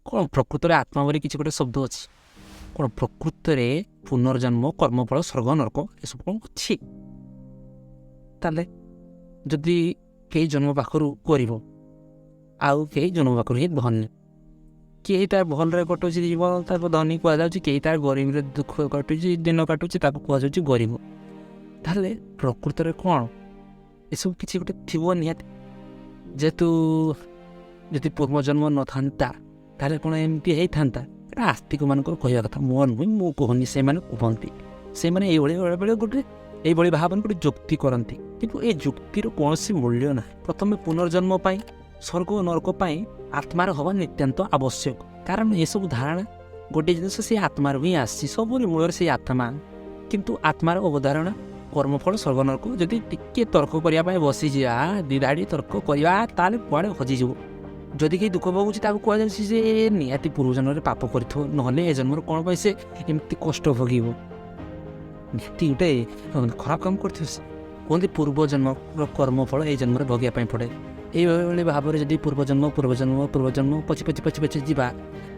କ'ଣ ପ୍ରକୃତରେ ଆତ୍ମା ବୋଲି କିଛି ଗୋଟେ ଶବ୍ଦ ଅଛି? କ'ଣ ପ୍ରକୃତରେ ପୁନର୍ଜନ୍ମ, କର୍ମଫଳ, ସ୍ୱର୍ଗ, ନରକ ଏସବୁ କ'ଣ ଅଛି? ତାହେଲେ ଯଦି କେହି ଜନ୍ମ ପାଖରୁ ଗରିବ ଆଉ କେହି ଜନ୍ମ ପାଖରୁ ହିଁ ଧନୀ, କେହି ତାର ଭଲରେ କଟୁଛି ଜୀବନ, ତାକୁ ଧନୀ କୁହାଯାଉଛି। କେହି ତାର ଗରିବରେ ଦୁଃଖ କଟୁଛି, ଦିନ କାଟୁଛି, ତାକୁ କୁହାଯାଉଛି ଗରିବ। ତାହେଲେ ପ୍ରକୃତରେ କ'ଣ ଏସବୁ କିଛି ଗୋଟେ ଥିବ ନିହାତି। ଯେହେତୁ ଯଦି ପୂର୍ବଜନ୍ମ ନଥାନ୍ତା, ତାହେଲେ କ'ଣ ଏମିତି ହେଇଥାନ୍ତା? ଏଇଟା ଆସ୍ତିକମାନଙ୍କର କହିବା କଥା, ମୋ ନୁହେଁ। ମୁଁ କହୁନି, ସେମାନେ କୁହନ୍ତି। ସେମାନେ ଏଇଭଳି ବେଳେବେଳେ ଗୋଟେ ଏଇଭଳି ଭାବରେ ଗୋଟେ ଯୁକ୍ତି କରନ୍ତି, କିନ୍ତୁ ଏ ଯୁକ୍ତିର କୌଣସି ମୂଲ୍ୟ ନାହିଁ। ପ୍ରଥମେ ପୁନର୍ଜନ୍ମ ପାଇଁ, ସ୍ୱର୍ଗ ଓ ନରକ ପାଇଁ ଆତ୍ମାର ହେବା ନିତ୍ୟାନ୍ତ ଆବଶ୍ୟକ। କାରଣ ଏସବୁ ଧାରଣା ଗୋଟିଏ ଜିନିଷ ସେଇ ଆତ୍ମାରୁ ହିଁ ଆସିଛି। ସବୁରି ମୂଳରେ ସେଇ ଆତ୍ମା। କିନ୍ତୁ ଆତ୍ମାର ଅବଧାରଣା, କର୍ମଫଳ, ସ୍ୱର୍ଗ, ନରକ ଯଦି ଟିକେ ତର୍କ କରିବା ପାଇଁ ବସିଯିବା, ଦି ଧାଡ଼ି ତର୍କ କରିବା, ତାହେଲେ କୁଆଡ଼େ ହଜିଯିବ। ଯଦି କେହି ଦୁଃଖ ଭୋଗୁଛି, ତାକୁ କୁହାଯାଉଛି ଯେ ନିହାତି ପୂର୍ବଜନ୍ମରେ ପାପ କରିଥିବ, ନହେଲେ ଏ ଜନ୍ମରେ କ'ଣ ପାଇଁ ସେ ଏମିତି କଷ୍ଟ ଭୋଗିବ? ନିହାତି ଗୋଟେ ଖରାପ କାମ କରିଥିବ ସେ। କୁହନ୍ତି ପୂର୍ବଜନ୍ମର କର୍ମଫଳ ଏଇ ଜନ୍ମରେ ଭୋଗିବା ପାଇଁ ପଡ଼େ। ଏଇଭଳି ଭାବରେ ଯଦି ପୂର୍ବଜନ୍ମ, ପୂର୍ବଜନ୍ମ, ପୂର୍ବଜନ୍ମ ପଛି ପଛି ପଛି ପଛି ଯିବା,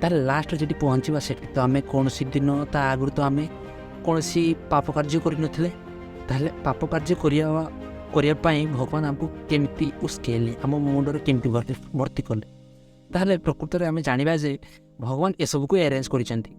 ତାହେଲେ ଲାଷ୍ଟ ଯେଠି ପହଞ୍ଚିବା, ସେଠି ତ ଆମେ କୌଣସି ଦିନ ତା ଆଗରୁ ତ ଆମେ କୌଣସି ପାପ କାର୍ଯ୍ୟ କରିନଥିଲେ। ତାହେଲେ ପାପ କାର୍ଯ୍ୟ କରିବା କରିବା ପାଇଁ ଭଗବାନ ଆମକୁ କେମିତି ଉସ୍କେଇଲେ? ଆମ ମୁଣ୍ଡରେ କେମିତି ଭର୍ତ୍ତି କଲେ? ତାହେଲେ ପ୍ରକୃତରେ ଆମେ ଜାଣିବା ଯେ ଭଗବାନ ଏସବୁକୁ ଆରେଞ୍ଜ କରିଛନ୍ତି,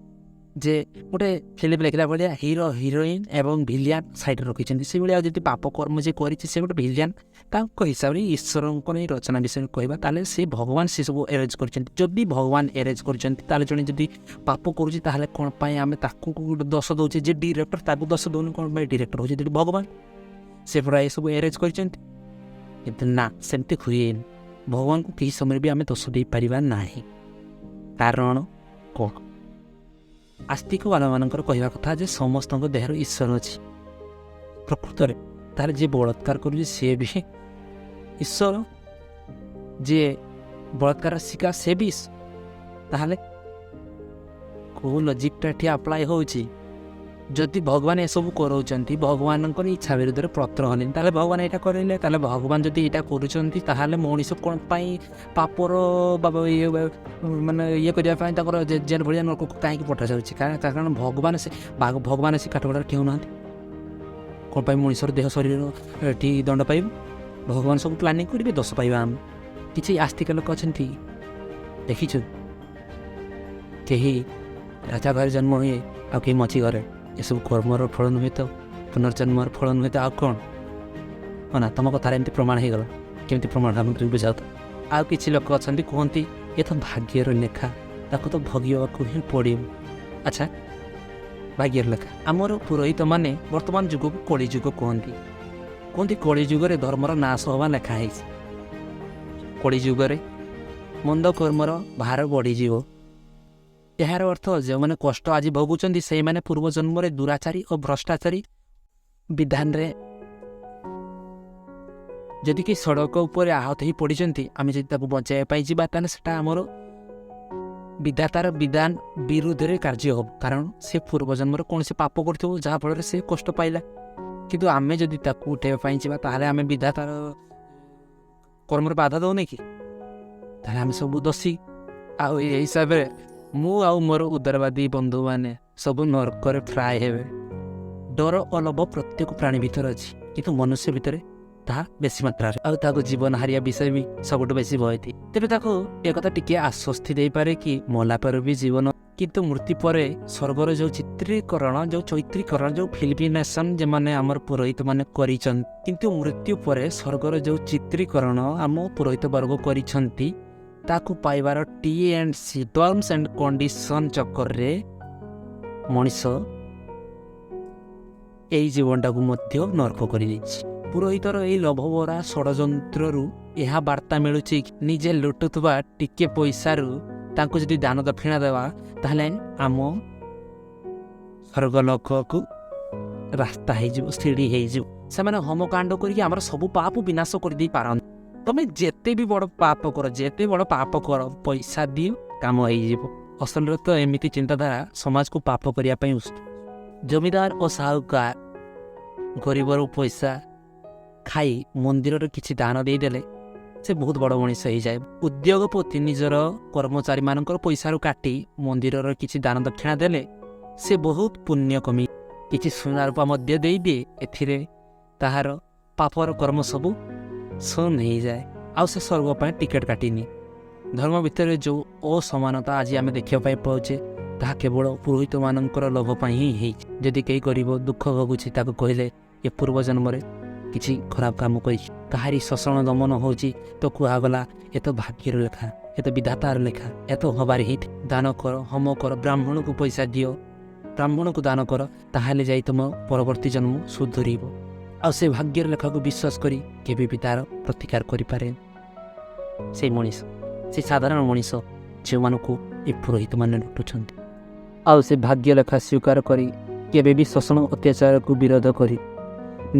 ଯେ ଗୋଟେ ଫିଲ୍ମ ଲେଖିଲା ଭଳିଆ ହିରୋ, ହିରୋଇନ୍ ଏବଂ ଭିଲିଆନ୍ ସାଇଡ଼୍ରେ ରଖିଛନ୍ତି। ସେଇଭଳିଆ ଆଉ ଯଦି ପାପ କର୍ମ ଯିଏ କରିଛି, ସେ ଗୋଟେ ଭିଲିଆନ୍ ତାଙ୍କ ହିସାବରେ। ଈଶ୍ୱରଙ୍କ ନେଇ ରଚନା ବିଷୟରେ କହିବା, ତାହେଲେ ସେ ଭଗବାନ ସେସବୁ ଆରେଞ୍ଜ କରିଛନ୍ତି। ଯଦି ଭଗବାନ ଆରେଞ୍ଜ କରିଛନ୍ତି, ତାହେଲେ ଜଣେ ଯଦି ପାପ କରୁଛି, ତାହେଲେ କ'ଣ ପାଇଁ ଆମେ ତାକୁ ଗୋଟେ ଦୋଷ ଦେଉଛେ? ଯେ ଡିରେକ୍ଟର, ତାକୁ ଦୋଷ ଦେଉନି କ'ଣ ପାଇଁ? ଡିରେକ୍ଟର ହେଉଛି ଯଦି ଭଗବାନ, ସେ ପୁରା ଏସବୁ ଆରେଞ୍ଜ କରିଛନ୍ତି। କିନ୍ତୁ ନା, ସେମିତି ହୁଏନି। ଭଗବାନଙ୍କୁ କେହି ସମୟରେ ବି ଆମେ ଦୋଷ ଦେଇପାରିବା ନାହିଁ। କାରଣ କ'ଣ? ଆସ୍ତିକବାଲାମାନଙ୍କର କହିବା କଥା ଯେ ସମସ୍ତଙ୍କ ଦେହରେ ଈଶ୍ୱର ଅଛି। ପ୍ରକୃତରେ ତାହେଲେ ଯିଏ ବଳାତ୍କାର କରୁଛି, ସିଏ ବି ଈଶ୍ୱର, ଯିଏ ବଳାତ୍କାର ଶିକାର, ସେ ବି ଈଶ୍ୱର। ତାହେଲେ କେଉଁ ଲଜିକଟା ଏଠି ଆପ୍ଲାଏ ହେଉଛି? ଯଦି ଭଗବାନ ଏସବୁ କରାଉଛନ୍ତି, ଭଗବାନଙ୍କର ଇଚ୍ଛା ବିରୁଦ୍ଧରେ ପତ୍ର ହଲେନି, ତାହେଲେ ଭଗବାନ ଏଇଟା କରେଇଲେ। ତାହେଲେ ଭଗବାନ ଯଦି ଏଇଟା କରୁଛନ୍ତି, ତାହେଲେ ମଣିଷ କ'ଣ ପାଇଁ ପାପର ବା ଇଏ ମାନେ ଇଏ କରିବା ପାଇଁ ତାଙ୍କର ଜେଲ୍ ଭଳିଆ ନରକକୁ କାହିଁକି ପଠାଯାଉଛି? କାରଣ ଭଗବାନ ସେ କାଠଗଡ଼ାରେ ଠିଆ ହେଉନାହାନ୍ତି। କ'ଣ ପାଇଁ ମଣିଷର ଦେହ ଶରୀର ଏଠି ଦଣ୍ଡ ପାଇବ? ଭଗବାନ ସବୁ ପ୍ଲାନିଂ କରିବେ, ଦୋଷ ପାଇବା ଆମେ। କିଛି ଆସ୍ତିକ ଲୋକ ଅଛନ୍ତି, ଦେଖିଛୁ, କେହି ରାଜା ଘରେ ଜନ୍ମ ହୁଏ ଆଉ କେହି ମଝି ଘରେ। ଏସବୁ କର୍ମର ଫଳ ନୁହେଁ ତ? ପୁନର୍ଜନ୍ମର ଫଳ ନୁହେଁ ତ ଆଉ କ'ଣ? ହଁ ନା, ତୁମ କଥାରେ ଏମିତି ପ୍ରମାଣ ହେଇଗଲା। କେମିତି ପ୍ରମାଣ ଆମେ ବୁଝାଉ ତ? ଆଉ କିଛି ଲୋକ ଅଛନ୍ତି, କୁହନ୍ତି ଏ ତ ଭାଗ୍ୟର ଲେଖା, ତାକୁ ତ ଭୋଗିବାକୁ ହିଁ ପଡ଼ିବ। ଆଚ୍ଛା, ଭାଗ୍ୟର ଲେଖା। ଆମର ପୁରୋହିତମାନେ ବର୍ତ୍ତମାନ ଯୁଗକୁ କଳିଯୁଗ କୁହନ୍ତି। କୁହନ୍ତି କଳିଯୁଗରେ ଧର୍ମର ନାଶ ହେବା ଲେଖା ହେଇଛି, କଳିଯୁଗରେ ମନ୍ଦ କର୍ମର ଭାର ବଢ଼ିଯିବ। ଏହାର ଅର୍ଥ ଯେଉଁମାନେ କଷ୍ଟ ଆଜି ଭୋଗୁଛନ୍ତି, ସେଇମାନେ ପୂର୍ବଜନ୍ମରେ ଦୁରାଚାରୀ ଓ ଭ୍ରଷ୍ଟାଚାରୀ। ବିଧାନରେ ଯଦି କେହି ସଡ଼କ ଉପରେ ଆହତ ହେଇ ପଡ଼ିଛନ୍ତି, ଆମେ ଯଦି ତାକୁ ବଞ୍ଚାଇବା ପାଇଁ ଯିବା, ତାହେଲେ ସେଟା ଆମର ବିଧାତାର ବିଧାନ ବିରୁଦ୍ଧରେ କାର୍ଯ୍ୟ ହେବ। କାରଣ ସେ ପୂର୍ବଜନ୍ମରେ କୌଣସି ପାପ କରିଥିବ, ଯାହାଫଳରେ ସେ କଷ୍ଟ ପାଇଲା। କିନ୍ତୁ ଆମେ ଯଦି ତାକୁ ଉଠାଇବା ପାଇଁ ଯିବା, ତାହେଲେ ଆମେ ବିଧାତାର କର୍ମରେ ବାଧା ଦେଉନି କି? ତାହେଲେ ଆମେ ସବୁ ଦୋଷୀ। ଆଉ ଏଇ ହିସାବରେ ମୁଁ ଆଉ ମୋର ଉଦାରବାଦୀ ବନ୍ଧୁମାନେ ସବୁ ନର୍କରେ ଫ୍ରାଏ ହେବେ। ଡର ଓ ଲୋଭ ପ୍ରତ୍ୟେକ ପ୍ରାଣୀ ଭିତରେ ଅଛି, କିନ୍ତୁ ମନୁଷ୍ୟ ଭିତରେ ତାହା ବେଶୀ ମାତ୍ରାରେ। ଆଉ ତାକୁ ଜୀବନ ହାରିବା ବିଷୟ ବି ସବୁଠୁ ବେଶୀ ଭୟ ଥାଏ। ତେବେ ତାକୁ ଏକଥା ଟିକିଏ ଆଶ୍ୱସ୍ତି ଦେଇପାରେ କି ମଲା ପରେ ବି ଜୀବନ। କିନ୍ତୁ ମୃତ୍ୟୁ ପରେ ସ୍ୱର୍ଗର ଯେଉଁ ଚିତ୍ରୀକରଣ, ଯେଉଁ ଚୈତ୍ରୀକରଣ, ଯେଉଁ ଫିଲ୍ମିନେସନ୍ ଯେଉଁମାନେ ଆମର ପୁରୋହିତ ମାନେ କରିଛନ୍ତି, କିନ୍ତୁ ମୃତ୍ୟୁ ପରେ ସ୍ୱର୍ଗର ଯେଉଁ ଚିତ୍ରୀକରଣ ଆମ ପୁରୋହିତ ବର୍ଗ କରିଛନ୍ତି, ତାକୁ ପାଇବାର T and C, terms and condition ଚକ୍କରରେ ମଣିଷ ଏଇ ଜୀବନଟାକୁ ମଧ୍ୟ ନର୍କ କରିଦେଇଛି। ପୁରୋହିତର ଏଇ ଲୋଭଭରା ଷଡ଼ଯନ୍ତ୍ରରୁ ଏହା ବାର୍ତ୍ତା ମିଳୁଛି, ନିଜେ ଲୁଟୁଥିବା ଟିକେ ପଇସାରୁ ତାଙ୍କୁ ଯଦି ଦାନ ଦକ୍ଷିଣା ଦେବା, ତାହେଲେ ଆମ ସ୍ୱର୍ଗଲୋକକୁ ରାସ୍ତା ହେଇଯିବ, ସିଡ଼ି ହେଇଯିବ। ସେମାନେ ହୋମକାଣ୍ଡ କରିକି ଆମର ସବୁ ପାପ ବିନାଶ କରିଦେଇ ପାରନ୍ତି। ତମେ ଯେତେ ବି ବଡ଼ ପାପ କର, ଯେତେ ବଡ଼ ପାପ କର, ପଇସା ଦିଅ, କାମ ହେଇଯିବ। ଅସଲରେ ତ ଏମିତି ଚିନ୍ତାଧାରା ସମାଜକୁ ପାପ କରିବା ପାଇଁ ଜମିଦାର ଓ ସାହୁକାର ଗରିବର ପଇସା ଖାଇ ମନ୍ଦିରରେ କିଛି ଦାନ ଦେଇଦେଲେ ସେ ବହୁତ ବଡ଼ ମଣିଷ ହେଇଯାଏ। ଉଦ୍ୟୋଗପତି ନିଜର କର୍ମଚାରୀମାନଙ୍କର ପଇସାରୁ କାଟି ମନ୍ଦିରର କିଛି ଦାନ ଦକ୍ଷିଣା ଦେଲେ ସେ ବହୁତ ପୁଣ୍ୟ କମି କିଛି ସୁନା ରୂପା ମଧ୍ୟ ଦେଇଦିଏ। ଏଥିରେ ତାହାର ପାପର କର୍ମ ସବୁ ଶୂନ ହେଇଯାଏ ଆଉ ସେ ସ୍ୱର୍ଗ ପାଇଁ ଟିକେଟ୍ କାଟିନି। ଧର୍ମ ଭିତରେ ଯେଉଁ ଅସମାନତା ଆଜି ଆମେ ଦେଖିବା ପାଇଁ ପାଉଛେ, ତାହା କେବଳ ପୁରୋହିତମାନଙ୍କର ଲୋଭ ପାଇଁ ହିଁ ହେଇଛି। ଯଦି କେହି ଗରିବ ଦୁଃଖ ଭୋଗୁଛି, ତାକୁ କହିଲେ ଏ ପୂର୍ବ ଜନ୍ମରେ କିଛି ଖରାପ କାମ କରିଛି। କାହାରି ଶୋଷଣ ଦମନ ହେଉଛି ତ କୁହାଗଲା ଏ ତ ଭାଗ୍ୟର ଲେଖା, ଏ ତ ବିଧାତାର ଲେଖା, ଏ ତ ହବାରେ ହିଁ। ଦାନ କର, ହୋମ କର, ବ୍ରାହ୍ମଣକୁ ପଇସା ଦିଅ, ବ୍ରାହ୍ମଣକୁ ଦାନ କର, ତାହେଲେ ଯାଇ ତୁମ ପରବର୍ତ୍ତୀ ଜନ୍ମ ସୁଧୁରିବ। ଆଉ ସେ ଭାଗ୍ୟର ଲେଖାକୁ ବିଶ୍ୱାସ କରି କେବେ ବି ତାର ପ୍ରତିକାର କରିପାରେ ସେଇ ମଣିଷ, ସେ ସାଧାରଣ ମଣିଷ ଯେଉଁମାନଙ୍କୁ ଏ ପୁରୋହିତମାନେ ଲୁଟୁଛନ୍ତି। ଆଉ ସେ ଭାଗ୍ୟ ଲେଖା ସ୍ୱୀକାର କରି କେବେ ବି ଶୋଷଣ ଅତ୍ୟାଚାରକୁ ବିରୋଧ କରି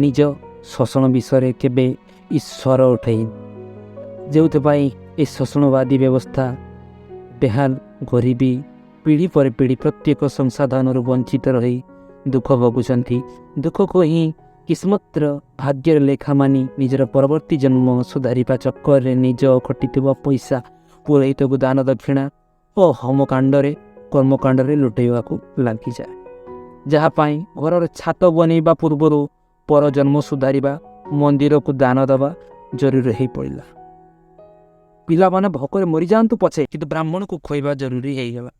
ନିଜ ଶୋଷଣ ବିଷୟରେ କେବେ ସ୍ୱର ଉଠେଇ, ଯେଉଁଥିପାଇଁ ଏ ଶୋଷଣବାଦୀ ବ୍ୟବସ୍ଥା ବେହାଲ ଗରିବୀ ପିଢ଼ି ପରେ ପିଢ଼ି ପ୍ରତ୍ୟେକ ସଂସାଧନରୁ ବଞ୍ଚିତ ରହି ଦୁଃଖ ଭୋଗୁଛନ୍ତି। ଦୁଃଖକୁ ହିଁ କିସ୍ମତର ଭାଗ୍ୟର ଲେଖା ମାନି ନିଜର ପରବର୍ତ୍ତୀ ଜନ୍ମ ସୁଧାରିବା ଚକ୍କରରେ ନିଜ ଖଟିଥିବା ପଇସା ପୁରୋହିତକୁ ଦାନ ଦକ୍ଷିଣା ଓ ହୋମକାଣ୍ଡରେ କର୍ମକାଣ୍ଡରେ ଲୁଟେଇବାକୁ ଲାଗିଯାଏ, ଯାହା ପାଇଁ ଘରର ଛାତ ବନେଇବା ପୂର୍ବରୁ ପରଜନ୍ମ ସୁଧାରିବା, ମନ୍ଦିରକୁ ଦାନ ଦେବା ଜରୁରୀ ହୋଇପଡ଼ିଲା। ପିଲାମାନେ ଭୋକରେ ମରିଯାଆନ୍ତୁ ପଛେ, କିନ୍ତୁ ବ୍ରାହ୍ମଣକୁ ଖୋଇବା ଜରୁରୀ ହେଇଗଲା।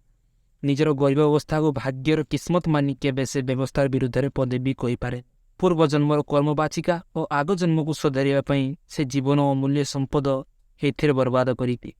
ନିଜର ଗରିବ ଅବସ୍ଥାକୁ ଭାଗ୍ୟର କିସ୍ମତ ମାନି କେବେ ସେ ବ୍ୟବସ୍ଥାର ବିରୁଦ୍ଧରେ ପଦେ ବି କହିପାରେ। ପୂର୍ବ ଜନ୍ମର କର୍ମବାଚିକା ଓ ଆଗ ଜନ୍ମକୁ ସୁଧାରିବା ପାଇଁ ସେ ଜୀବନ ଅମୂଲ୍ୟ ସମ୍ପଦ ଏଥିରେ ବର୍ବାଦ କରିଦିଏ।